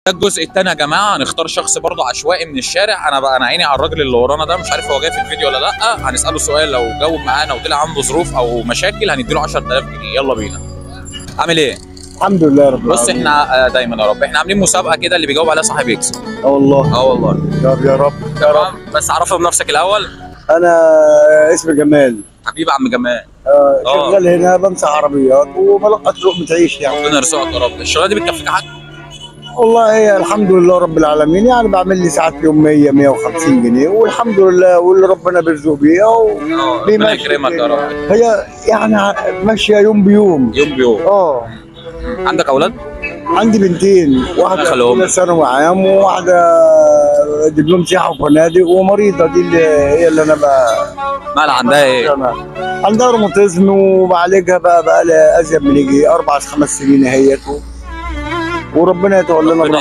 ده الجزء الثاني يا جماعة، هنختار شخص برضه عشوائي من الشارع. انا بقى انا عيني على الراجل اللي ورانا ده، مش عارف هو جاي في الفيديو ولا لا. هنساله سؤال، لو جاوب معانا وطلع عنده ظروف او مشاكل هنديله 10000 جنيه. يلا بينا. عامل ايه؟ الحمد لله رب بص العالمين. احنا دايما يا رب احنا عاملين مسابقة كده، اللي بيجاوب عليها صاحب يكسب. اه والله. اه والله. يا يا رب. تمام، بس عرفنا بنفسك الاول. انا اسمي جمال. حبيبي عم جمال. شغال هنا بمسح عربيات وبلقط لقمة عيش يعني. ربنا يرزقك يا رب. الشغلانة دي بتكفيك حاجة؟ والله الحمد لله رب العالمين، يعني بعمل لي ساعات يوم 100 150 جنيه والحمد لله، واللي ربنا بيرزق بيها ربنا وبيمشي يكرمك يا رب. هي يعني ماشية يوم بيوم. يوم بيوم. اه. عندك اولاد؟ عندي بنتين، واحدة يخليهم. اولى ثانوي عام وواحدة دبلوم سياحة وفنادق ومريضه، دي اللي هي اللي انا بقى مالها، عندها ايه؟ عندها روماتيزم وبعالجها بقى لها ازيد من يجي 4 5 سنين اهيت، وربنا يتولانا. ربنا